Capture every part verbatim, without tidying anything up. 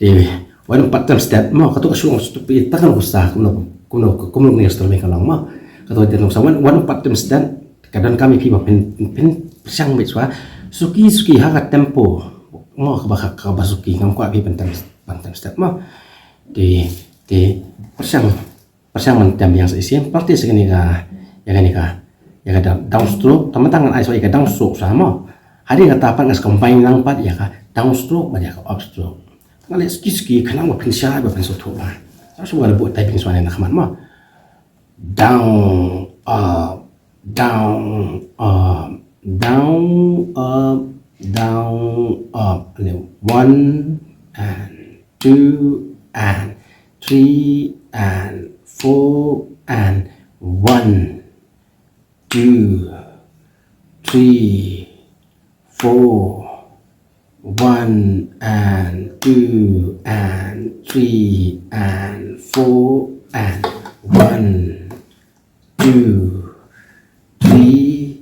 Te wan pat tem stet mo, kato ka shu ong stupid, ta kan kusa kumno kumno kumno ni strum ka long mo. Kato te nong sa wan wan pat tem stet, ka don kam ïa phi ba phin phin pyrshang bit shuwa. Suki suki ha ka tempo mo, kaba ka kaba suki, ngam kwah phi ban tem ban tem stet mo. Te te pyrshang pyrshang ban tem ïa sa isien, practice ïa kane ka ïa kane ka ïa ka down, downstroke. Tang tang ngan ai sa ïa ka downstroke sa mo. Hadien kata pat ngan sa combine lang pat ïa ka downstroke bad ïa ka upstroke. Nga leh suki suki khnang ba phin shai ba phin sngewthuh ba. Sa shu ba la buh typing shuwa na khmat mo. Down, up, down, up, down, up, down, up. One and two and three and four and one, two, three, four. One and two and three and four and one, two, three,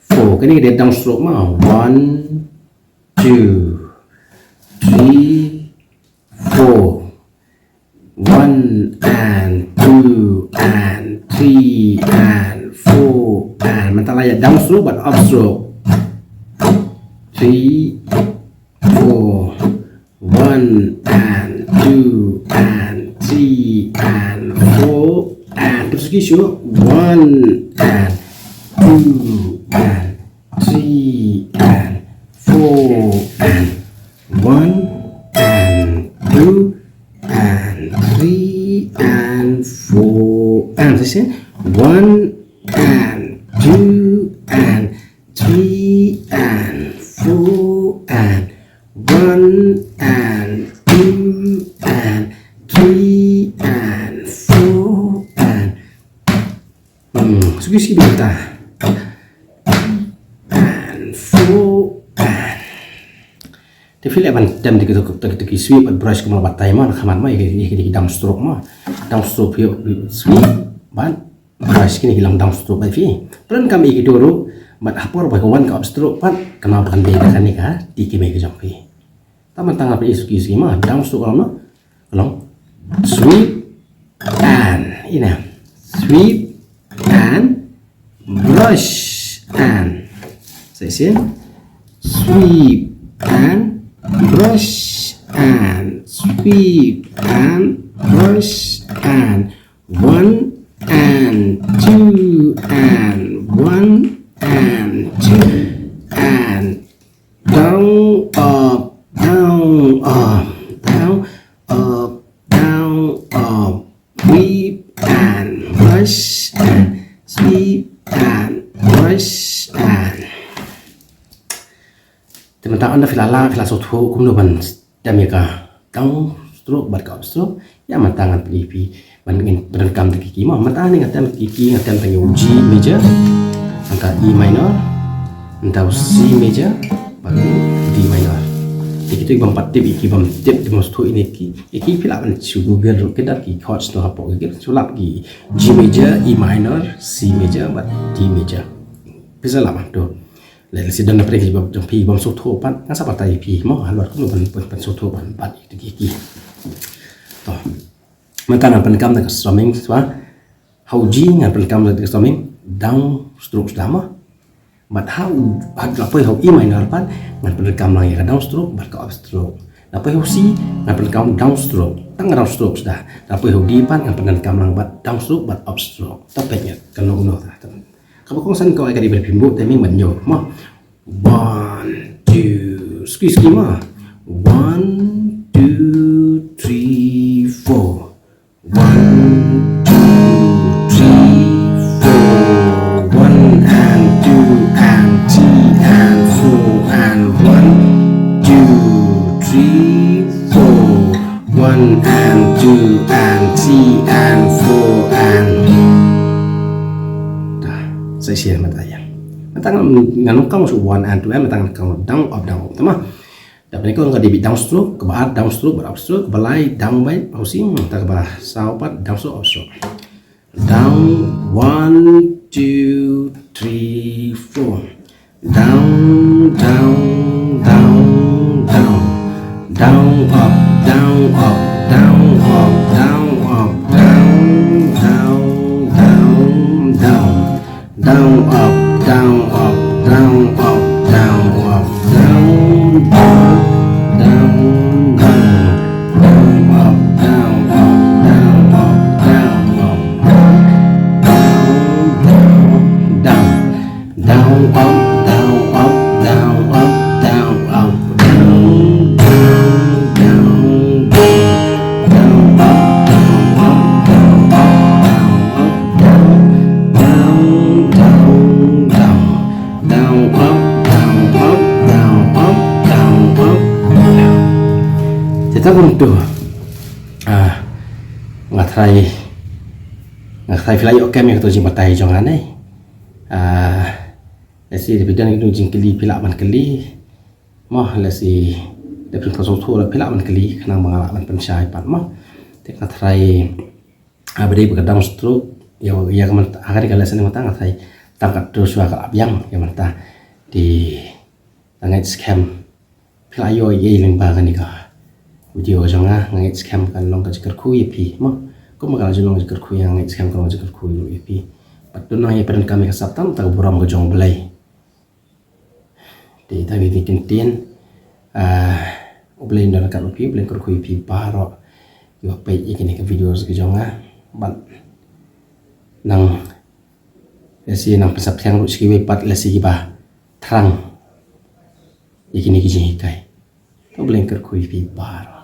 four. Kane ka dei downstroke mo. One, two, three, four. One and two and three and four and, mynta la ïa downstroke bad upstroke. Three, four. One and two and three and four and, terus ki shu. One and two and three and four and one, four and, sa shisien, one and two and three and four and one and two and three and four and, hmm, suki suki bita. And four and. Te phi lah ban tem da ki, da ki sweep bad brush kumba la batai mo, na khmat mo, ïa ki, ïa ki downstroke mo. Downstroke phi sweep bad brush, kine ki long downstroke bad phi pyndonkam ïa kito ruh, bad ha por ba ka wan ka upstroke pat, kynmaw ban dei da kane ka, te ki mei ka jong phi. Tang ban tang, phi suki suki mo, downstroke ka long mo. Ka long sweep and, ina, sweep and brush and. Sa shisien, sweep and brush and, sweep and brush and, one and two and one and two and down, up, down, up, down, up, down, up. Sweep and brush and sweep and brush and. Te mynta ynda phi la lah, phi la sngewthuh kumno ban tem ïa ka downstroke bad ka upstroke, ïa mynta ngan pyni ïa phi ban ngin pyndonkam da ki key mo. Mynta hangne nga tem ki key, nga tem tang ïa u G major, nangta E minor, nangta u C major bad u D minor. Te kito ki bym pat tip, ki bym tip, ki bym sngewthuh ïa kine ki, ïa ki phi lah ban shu Google ruh, ki don ki chords to hapoh, ki shu lap ki G major, E minor, C major bad D major. Phi sa lap to. Lehse don na pdeng jong phi bym sngewthuh pat, ngan sa batai ïa phi mo, halor kumno ban, ban, ban sngewthuh ban bat ïa ki key. To. Mynta ngan pyndonkam da ka strumming, shuwa. Ha u G ngan pyndonkam da ka strumming downstroke suda mo. Bad ha u, ha, la poi ha u E minor pat ngan pyndonkam lang ïa ka downstroke bad ka upstroke. La poi ha u C ngan pyndonkam downstroke, tang downstroke suda. La poi ha u D pat ngan pyndonkam lang bad downstroke bad upstroke. To peit ïa kano kano ta. Kaba kongsan ko ai ka dei ba phi buh timing ban ñiew mo. One, two, suki suki mo. One, two, three, four. One, two, three, four. One and two and three and four and one, two, three, four. One and two and three and four and. Dah, sa shisien mynta ïa. Mynta ngan, ngan ong kong shu one and two, eh, mynta ngan kong down, up, down, up, tama. Dap ni kong ka dei beit downstroke, kaba ar downstroke bad upstroke, kaba lai down beit, ha u C, mynta kaba saw pat downstroke, upstroke. Down, one, two, three, four. Down, down, down, down. Down, up, down, up, down, up, down, up, down, down, down, down. Down, up, down, up, down, up, down, up, down, down, down, down. Down, up, down, up, down, up, down, up, down, down, down. Down, up, down, up, down, up, down, up, down, down, down, down. Down, up, down, up, down, up, down, up, down, down, down. Down, up, down, up, down, up, down, up. Te ta kumtu. Ah, nga tharai, nga tharai phi la ïoh kem ïa kato jingbatai jong nga ne. Ah, lehse da phi don kino jingkylli phi lah ban kylli. Mo, lehse da phi sngewthuh la phi lah ban kylli, khnang ba nga lah ban pynshai pat mo. Te nga tharai, ah, ba dei ba ka downstroke, ïa, ïa ka mynta, ha kane ka lesson mynta nga tharai tang katto shuwa ka la biang, ïa mynta. Te nga ngeit skhem phi la ïoh ei ei lyngba kane ka video jong nga, nga ngeit skhem kan long ka jingkyrkhu ïa phi mo. Kumba ka la ju long jingkyrkhu ïa nga, nga ngeit skhem kan long jingkyrkhu ïa phi. Bad to nang ïa pyndonkam ïa ka sap tam ta ka burom ka jong U Blei. Te tang kine ki ktien, ah, U Blei un don ryngkat bad phi, U Blei un kyrkhu ïa phi baroh kiba peit ïa kine ki videos ki jong nga. Bad nang, lehse nang pynsap thiang ruh sha kiwei pat, lehse kiba thrang ïa kine ki jinghikai. U Blei un kyrkhu ïa phi baroh.